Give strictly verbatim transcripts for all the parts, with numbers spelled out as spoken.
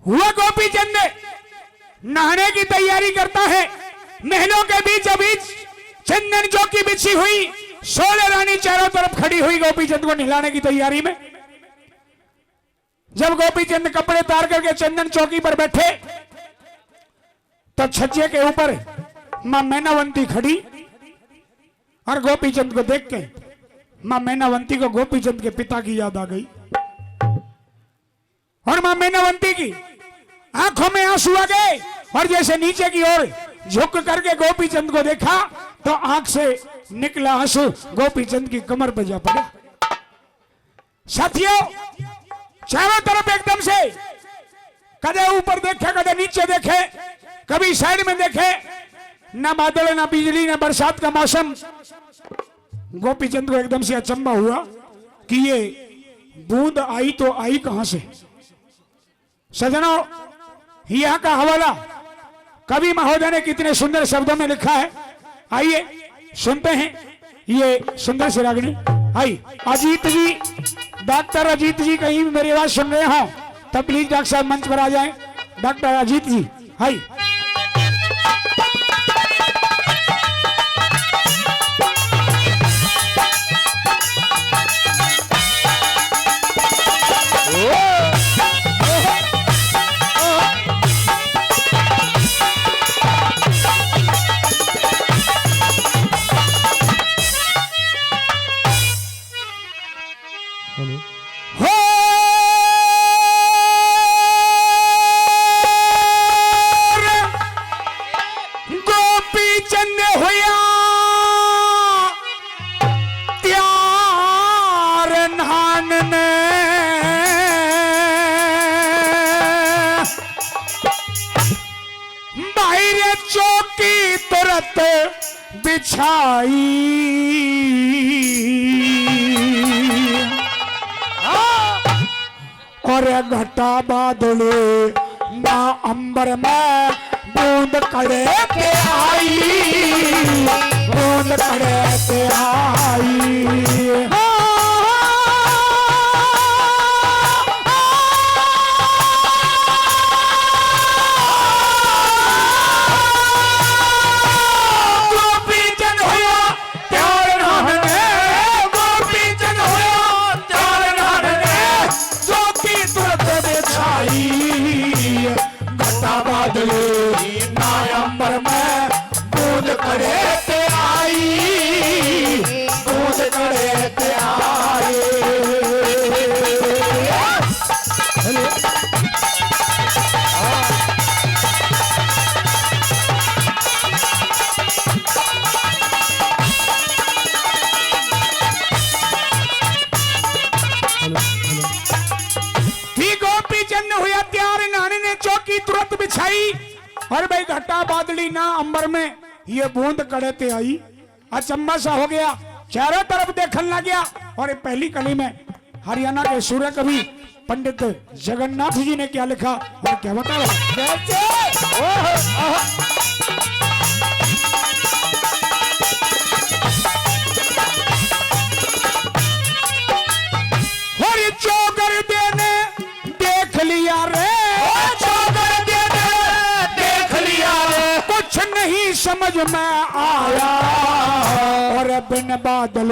हुआ गोपी चंद नहाने की तैयारी करता है। महलों के बीचों बीच चंदन चौकी बिछी हुई, सोलह रानी चारों तरफ खड़ी हुई गोपी चंद को नहलाने की तैयारी में। जब गोपी चंद कपड़े उतार करके चंदन चौकी पर बैठे, तो छज्जे के ऊपर माँ मैनावंती खड़ी और गोपी चंद को देख के माँ मैनावंती को गोपी चंद के पिता की याद आ गई। और माँ मैनावंती की आंखों में आंसू आ गए और जैसे नीचे की ओर झुक करके गोपी चंद को देखा, तो आंख से निकला आंसू गोपी चंद की कमर पर जा पड़ा। साथियों, चारों तरफ एकदम से कदे ऊपर देखे, कदे नीचे देखे, कभी साइड में देखे, ना बादल, ना बिजली, ना बरसात का मौसम। गोपी चंद को एकदम से अचंबा हुआ कि ये बूंद आई तो आई कहां से। सजनों, यहाँ का हवाला कवि महोदय ने कितने सुंदर शब्दों में लिखा है, आइए सुनते हैं ये सुंदर सी रागनी। आई, अजीत जी, डॉक्टर अजीत जी कहीं मेरी आवाज सुन रहे हो तो प्लीज डॉक्टर साहब मंच पर आ जाएं। डॉक्टर अजीत जी, आई। हेलो। हो रे, गोपी चंद हुआ तैयार नहान ने। बाहर चौकी तुरत बिछाई। हाँ। और घटा बादल ना अंबर में बूंद कड़े ते आई, बूंद कड़े ते आई। हाँ। गोपी चंद होया तैयार नहाने, गोपी चंद होया तैयार नहाने, ज्योति तुरत बिछाई। घटा बादल ना अंबर में बूंद कड़े ते आई, बूंद कड़े ते आई। गोपी चंद हुआ तैयार, नहाने ने चौकी तुरत बिछाई। और भाई घटा बादली ना अंबर में ये बूंद कड़े ते आई। अचंबा सा हो गया, चारों तरफ देखने लग गया। और ये पहली कली में हरियाणा के सूर्य कवि पंडित जगन्नाथ जी ने क्या लिखा और क्या बताया। कैसे? ओह, आहा। और चौगर देने देख लिया रे, ओ चौगर देने देख लिया रे, कुछ नहीं समझ में आया। और बिन बादल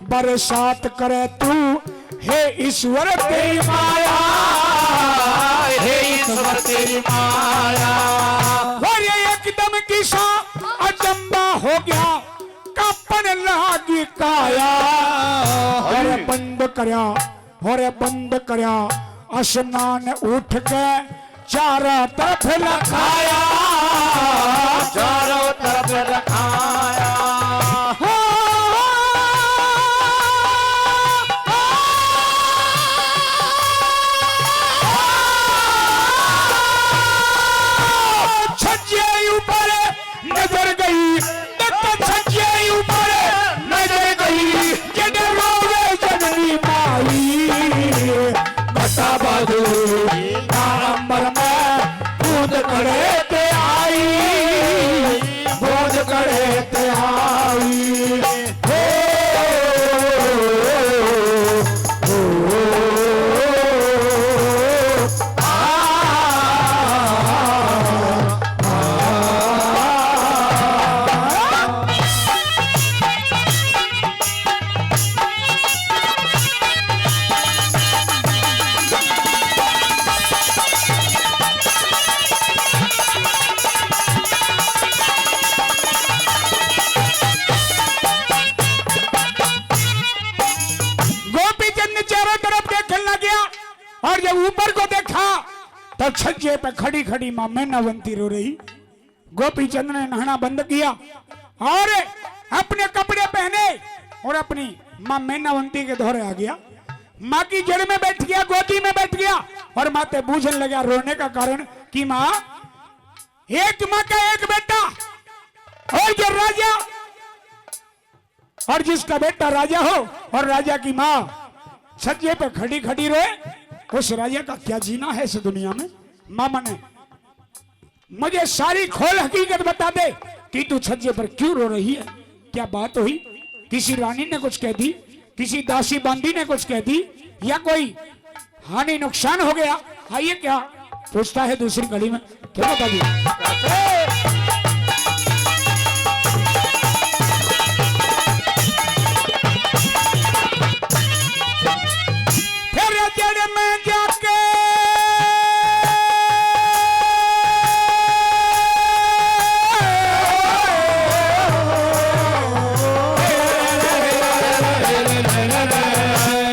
बरसात करे तू, हे ईश्वर तेरी माया, हे ईश्वर तेरी माया। और ये एकदम किसा अचंबा हो गया, कांपन लागी काया। और बंद करया, और बंद करया, स्नान उठ के चारों तरफ लखाया, चारों तरफ लखाया। छज्जे ऊपर नजर गई, तक छज्जे ऊपर नजर गई, जद रोवे जननी माई। घटा बादल ना अंबर में बूंद कड़े ते आई, बूंद कड़े ते और जब ऊपर को देखा तो छज्जे पे खड़ी खड़ी माँ मैनावंती रो रही। गोपी चंद ने नहाना बंद किया और अपने कपड़े पहने और अपनी माँ मैनावंती के धोरे आ गया। माँ की जड़ में बैठ गया, गोदी में बैठ गया और माँ ते बूझन लगा। रोने का कारण कि माँ, एक माँ का एक बेटा, और जो राजा, और जिसका बेटा राजा हो और राजा की माँ छज्जे पे खड़ी खड़ी रोए, उस राजा का क्या जीना है इस दुनिया में। मामा ने मुझे सारी खोल हकीकत बता दे कि तू छज्जे पर क्यों रो रही है, क्या बात हुई? किसी रानी ने कुछ कह दी, किसी दासी बांदी ने कुछ कह दी, या कोई हानि नुकसान हो गया? आइए, क्या पूछता है दूसरी गली में, क्या बता दिया? फिर जड़ में जाके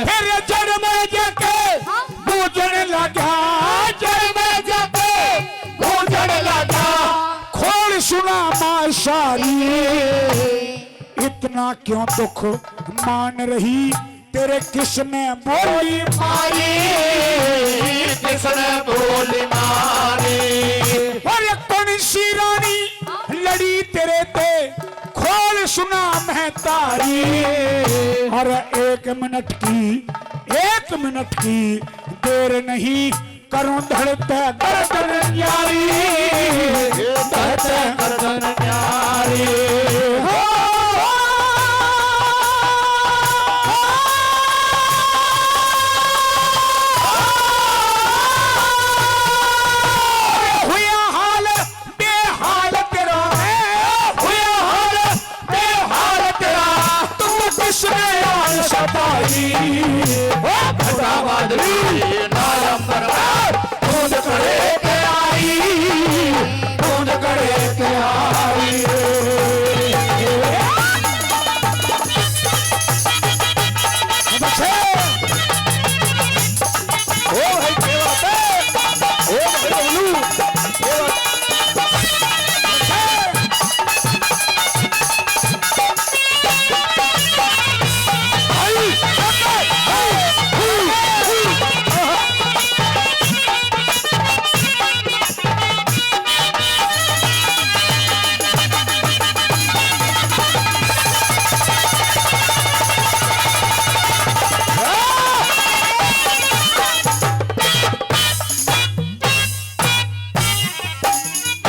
फिर जड़ में जाके बूझण लगा, जड़ में जाके बूझण लगा। खोल सुना माँ सारी, इतना क्यों दुख मान रही, तेरे किसने बोली मारी, किसने बोली मारी। और ये कौन सी रानी लड़ी तेरे ते, खोल सुना महतारी। और एक मिनट की, एक मिनट की देर नहीं, करूं धड़ते गर्दन न्यारी, धड़ते गर्दन न्यारी। हो, हो, हो, हुआ हाल बेहाल तेरा, हुआ हाल बेहाल तेरा, तुम किसने यार सताई? ओ फटा बादली, नालम पर बूंद कड़े के आई, बूंद कड़े के आई। बच्चे, ओ भाई, क्या बात है? ओ भाई, बबलू, क्या बात है?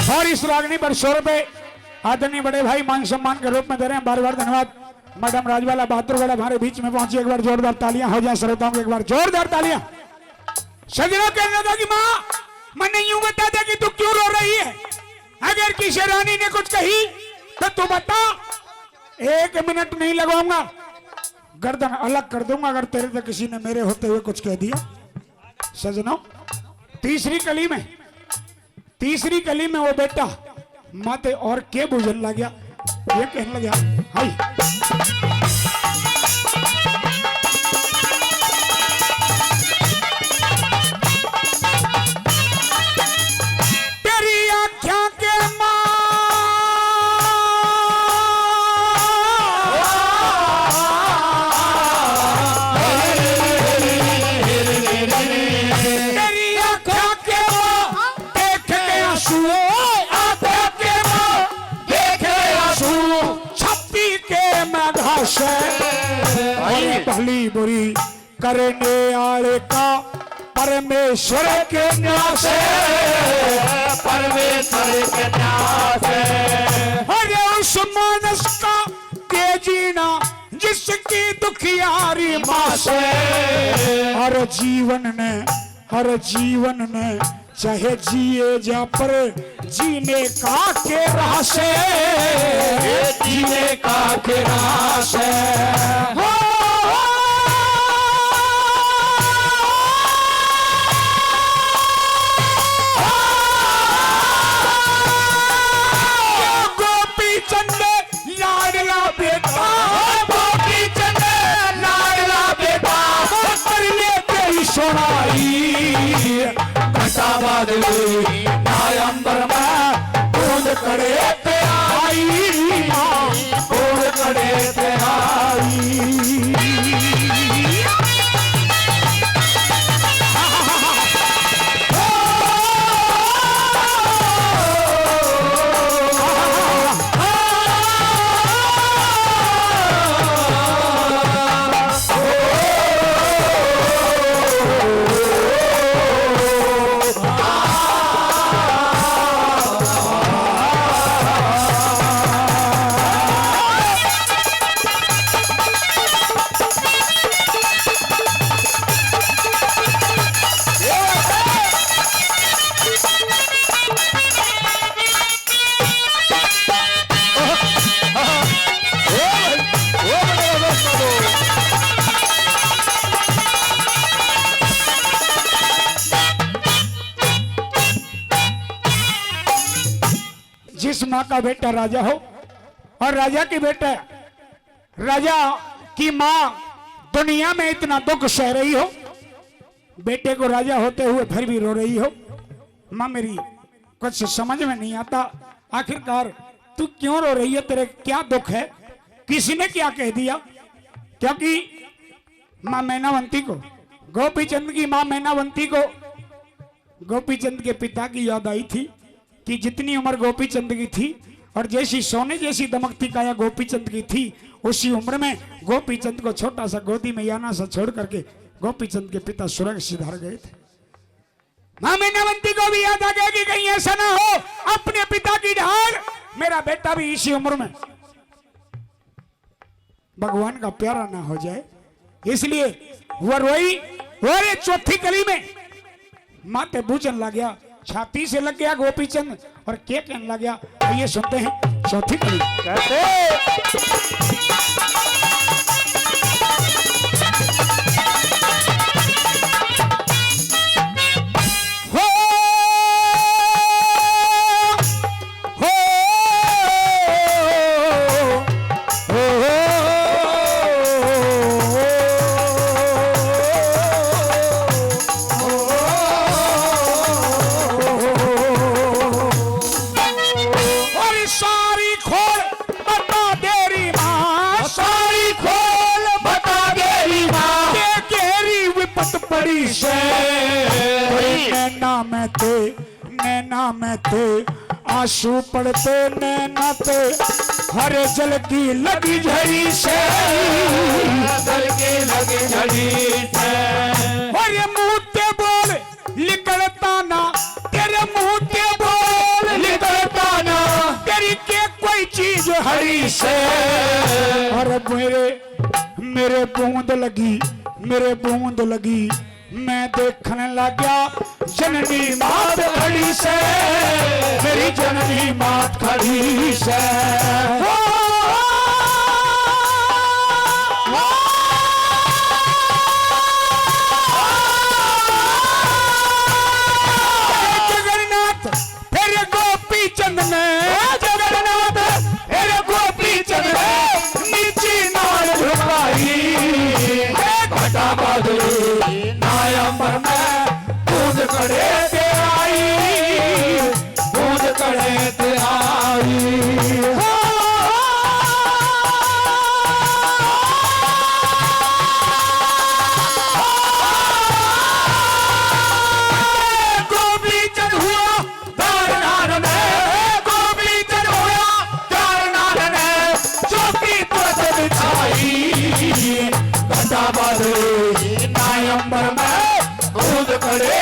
और इस रागनी पर सौ रुपए आदरणीय बड़े भाई मान सम्मान के रूप में दे रहे हैं। बार बार धन्यवाद मैडम राजबाला बहादुरगढ़ हमारे बीच में पहुंची। एक बार जोरदार तालियां हो जाए श्रोताओं की, एक बार जोरदार तालियां। सजनों, कहने लगा कि माँ, मन्ने यूं बता दे कि तू क्यों रो रही है। अगर किसी रानी ने कुछ कही तो तू बता, एक मिनट नहीं लगाऊंगा, गर्दन अलग कर दूंगा अगर तेरे से किसी ने मेरे होते हुए कुछ कह दिया। सजनों, तीसरी कली में, तीसरी कली में वो बेटा माते और के बुझन लग गया, ये कहने लग गया, हाय। तेरी आँख्या के माँ, तेरी आँख्या के माँ, देख के आंसू, आंखों के माँ, देख के आंसू, छप्पी के मैं घास। अरे भली बुरी करने आले का परमेश्वर के न्यास है, परमेश्वर के न्यास है। अरे उस मानस का के जीना जिसकी दुखियारी माँ से। हर जीवन ने, हर जीवन ने चाहे जिए जा पर जीने का के रास है, जीने का के रास है। हो, हो, हो, गोपी चंद लाडला बेटा, गोपी चंद लाडला बेटा, पर ले तेरी सोना घटा बादल ना अंबर में, बूंद कड़े ते आई, बूंद कड़े ते आई। जिस माँ का बेटा राजा हो और राजा की बेटा, राजा की माँ दुनिया में इतना दुख सह रही हो, बेटे को राजा होते हुए फिर भी रो रही हो, माँ मेरी, कुछ समझ में नहीं आता, आखिरकार तू क्यों रो रही है, तेरे क्या दुख है, किसी ने क्या कह दिया? क्योंकि माँ मैनावंती को, गोपी चंद की माँ मैनावंती को गोपी चंद के पिता की याद आई थी कि जितनी उम्र गोपी चंद की थी और जैसी सोने जैसी दमकती काया गोपी चंद की थी, उसी उम्र में गोपी चंद को छोटा सा गोदी में याना सा छोड़ करके गोपी चंद के पिता स्वर्ग सिधार गए थे। माँ मैनावंती को भी याद आ गया कि कहीं ऐसा ना हो अपने पिता की ढाल मेरा बेटा भी इसी उम्र में भगवान का प्यारा ना हो जाए, इसलिए वो रोई। और ये चौथी कली में माथे बूझन लग गया, छाती से लग गया गोपीचंद और क्या कहने लग गया, आइए सुनते हैं चौथी कली। कैसे? हो, हो, हो, हो। और सारी खोल बता दे री माँ, सारी खोल बता दे री माँ, के केरी विपत पड़ी से। नैना में ते, नैना में ते आंसू पड़ते, नैना ते हर जल की लगी झड़ी से, जल की लगी झड़ी से। और ये मुंह ते बोल निकलता ना, तेरे मुंह ते बोल निकलता ना, तेरी के कोई चीज हरी से। अरे मेरे, मेरे बूंद लगी, मेरे बूंद लगी, मैं देखने लग गया जननी मात घड़ी से, मेरी जननी मात खड़ी से। ओ, ओ, ओ, जगन्नाथ फिर गोपी चंद ने, जगन्नाथ फिर गोपी चंद ने नीची नाल झुकाई। घटा बादल ना अंबर में बूंद कड़े ते आई, बूंद कड़े ते आई। गोपी चंद हुआ धार नार में, गोपी चंद हुआ धार नार में, चौकी तुरत बिछाई। घटा बादल ना अंबर में बूंद कड़े